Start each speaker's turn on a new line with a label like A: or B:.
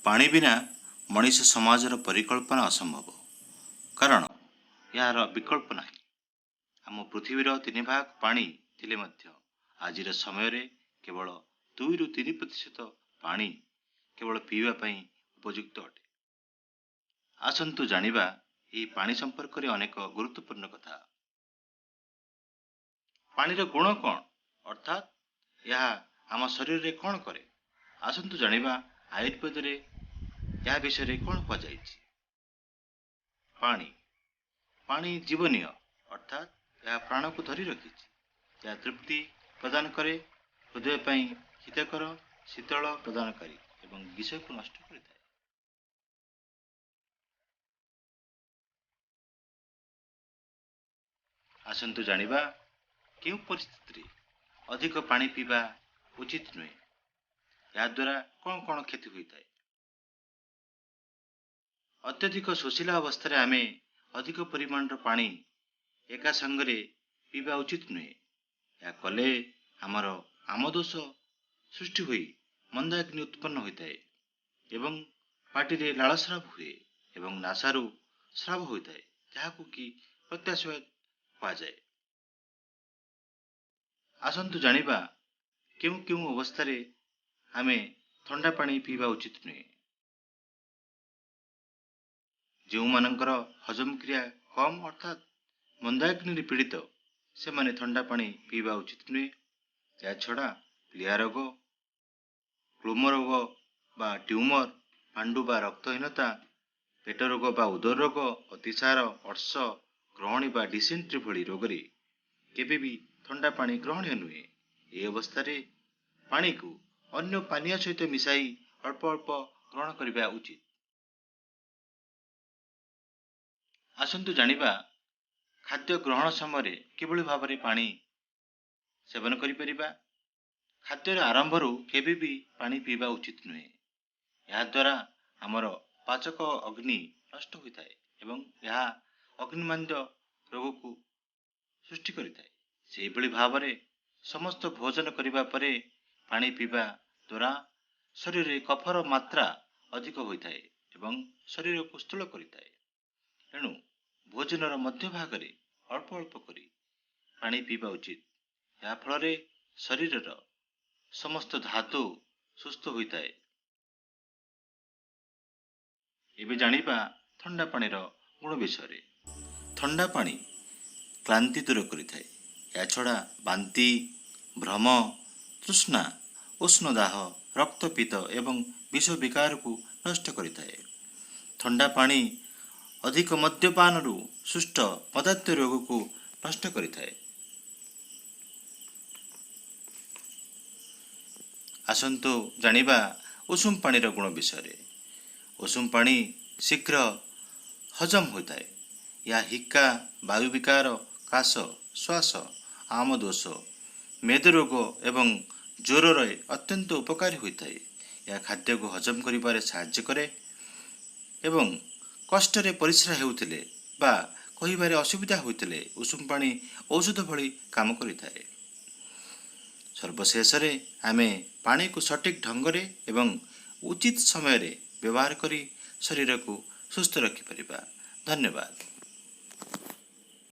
A: ପାଣି ବିନା ମଣିଷ ସମାଜର ପରିକଳ୍ପନା ଅସମ୍ଭବ, କାରଣ ଏହାର ବିକଳ୍ପ ନାହିଁ। ଆମ ପୃଥିବୀର 3 ଭାଗ ପାଣି ଥିଲେ ମଧ୍ୟ ଆଜିର ସମୟରେ କେବଳ 2ରୁ 3% ପାଣି କେବଳ ପିଇବା ପାଇଁ ଉପଯୁକ୍ତ ଅଟେ। ଆସନ୍ତୁ ଜାଣିବା ଏହି ପାଣି ସମ୍ପର୍କରେ ଅନେକ ଗୁରୁତ୍ୱପୂର୍ଣ୍ଣ କଥା। ପାଣିର ଗୁଣ କ'ଣ, ଅର୍ଥାତ୍ ଏହା ଆମ ଶରୀରରେ କ'ଣ କରେ? ଆସନ୍ତୁ ଜାଣିବା ଆୟୁର୍ବେଦରେ ଏହା ବିଷୟରେ କ'ଣ କୁହାଯାଇଛି। ପାଣି। ପାଣି ଜୀବନୀୟ, ଅର୍ଥାତ୍ ଏହା ପ୍ରାଣକୁ ଧରି ରଖିଛି। ଏହା ତୃପ୍ତି ପ୍ରଦାନ କରେ, ହୃଦୟ ପାଇଁ ହିତକର, ଶୀତଳ ପ୍ରଦାନକାରୀ ଏବଂ ବିଷକୁ ନଷ୍ଟ କରିଥାଏ। ଆସନ୍ତୁ ଜାଣିବା କେଉଁ ପରିସ୍ଥିତିରେ ଅଧିକ ପାଣି ପିଇବା ଉଚିତ ନୁହେଁ, ଏହାଦ୍ୱାରା କ'ଣ କ'ଣ କ୍ଷତି ହୋଇଥାଏ। ଅତ୍ୟଧିକ ଶୋଷିଲା ଅବସ୍ଥାରେ ଆମେ ଅଧିକ ପରିମାଣର ପାଣି ଏକା ସାଙ୍ଗରେ ପିଇବା ଉଚିତ ନୁହେଁ। ଏହା କଲେ ଆମର ଆମଦୋଷ ସୃଷ୍ଟି ହୋଇ ମନ୍ଦାଗ୍ନି ଉତ୍ପନ୍ନ ହୋଇଥାଏ ଏବଂ ପାଟିରେ ଲାଳସ୍ରାବ ହୁଏ ଏବଂ ନାସାରୁ ସ୍ରାବ ହୋଇଥାଏ, ଯାହାକୁ କି ପ୍ରତ୍ୟାଶୟ କୁହାଯାଏ। ଆସନ୍ତୁ ଜାଣିବା କେଉଁ କେଉଁ ଅବସ୍ଥାରେ ଆମେ ଥଣ୍ଡା ପାଣି ପିଇବା ଉଚିତ ନୁହେଁ। ଯେଉଁମାନଙ୍କର ହଜମ କ୍ରିୟା କମ୍, ଅର୍ଥାତ୍ ମନ୍ଦାଗ୍ନିରେ ପୀଡ଼ିତ, ସେମାନେ ଥଣ୍ଡା ପାଣି ପିଇବା ଉଚିତ ନୁହେଁ। ଏହାଛଡ଼ା ପ୍ଳୀହା ରୋଗ, କ୍ଲୋମ ରୋଗ ବା ଟ୍ୟୁମର, ପାଣ୍ଡୁ ବା ରକ୍ତହୀନତା, ପେଟ ରୋଗ ବା ଉଦର ରୋଗ, ଅତିସାର, ଅର୍ଶ, ଗ୍ରହଣୀ ବା ଡିସେଣ୍ଟ୍ରି ଭଳି ରୋଗରେ କେବେ ବି ଥଣ୍ଡା ପାଣି ଗ୍ରହଣୀୟ ନୁହେଁ। ଏହି ଅବସ୍ଥାରେ ପାଣିକୁ ଅନ୍ୟ ପାନୀୟ ସହିତ ମିଶାଇ ଅଳ୍ପ ଅଳ୍ପ ଗ୍ରହଣ କରିବା ଉଚିତ। ଆସନ୍ତୁ ଜାଣିବା ଖାଦ୍ୟ ଗ୍ରହଣ ସମୟରେ କିଭଳି ଭାବରେ ପାଣି ସେବନ କରିପାରିବା। ଖାଦ୍ୟର ଆରମ୍ଭରୁ କେବେ ବି ପାଣି ପିଇବା ଉଚିତ ନୁହେଁ। ଏହାଦ୍ୱାରା ଆମର ପାଚକ ଅଗ୍ନି ନଷ୍ଟ ହୋଇଥାଏ ଏବଂ ଏହା ଅଗ୍ନିମାନ୍ଦ୍ୟ ରୋଗକୁ ସୃଷ୍ଟି କରିଥାଏ। ସେହିଭଳି ଭାବରେ ସମସ୍ତ ଭୋଜନ କରିବା ପରେ ପାଣି ପିଇବା ଦ୍ୱାରା ଶରୀରରେ କଫର ମାତ୍ରା ଅଧିକ ହୋଇଥାଏ ଏବଂ ଶରୀରକୁ ସ୍ଥୂଳ କରିଥାଏ। ତେଣୁ ଭୋଜନର ମଧ୍ୟଭାଗରେ ଅଳ୍ପ ଅଳ୍ପ କରି ପାଣି ପିଇବା ଉଚିତ। ଏହାଫଳରେ ଶରୀରର ସମସ୍ତ ଧାତୁ ସୁସ୍ଥ ହୋଇଥାଏ। ଏବେ ଜାଣିବା ଥଣ୍ଡା ପାଣିର ଗୁଣ ବିଷୟରେ। ଥଣ୍ଡା ପାଣି କ୍ଳାନ୍ତି ଦୂର କରିଥାଏ। ଏହାଛଡ଼ା ବାନ୍ତି, ଭ୍ରମ, ତୃଷ୍ଣା, ଉଷ୍ଣଦାହ, ରକ୍ତପିତ୍ତ ଏବଂ ବିଷ ବିକାରକୁ ନଷ୍ଟ କରିଥାଏ। ଥଣ୍ଡା ପାଣି ଅଧିକ ମଦ୍ୟପାନରୁ ସୃଷ୍ଟ ମଦାତ୍ୟ ରୋଗକୁ ନଷ୍ଟ କରିଥାଏ। ଆସନ୍ତୁ ଜାଣିବା ଉଷୁମ ପାଣିର ଗୁଣ ବିଷୟରେ। ଉଷୁମ ପାଣି ଶୀଘ୍ର ହଜମ ହୋଇଥାଏ। ଏହା ହିକା, ବାୟୁ ବିକାର, କାଶ, ଶ୍ୱାସ, ଆମଦୋଷ, ମେଦରୋଗ ଏବଂ ଜ୍ୱରରେ ଅତ୍ୟନ୍ତ ଉପକାରୀ ହୋଇଥାଏ। ଏହା ଖାଦ୍ୟକୁ ହଜମ କରିବାରେ ସାହାଯ୍ୟ କରେ ଏବଂ କଷ୍ଟରେ ପରିସ୍ରା ହେଉଥିଲେ ବା କହିବାରେ ଅସୁବିଧା ହୋଇଥିଲେ ଉଷୁମ ପାଣି ଔଷଧ ଭଳି କାମ କରିଥାଏ। ସର୍ବଶେଷରେ ଆମେ ପାଣିକୁ ସଠିକ୍ ଢଙ୍ଗରେ ଏବଂ ଉଚିତ ସମୟରେ ବ୍ୟବହାର କରି ଶରୀରକୁ ସୁସ୍ଥ ରଖିପାରିବା। ଧନ୍ୟବାଦ।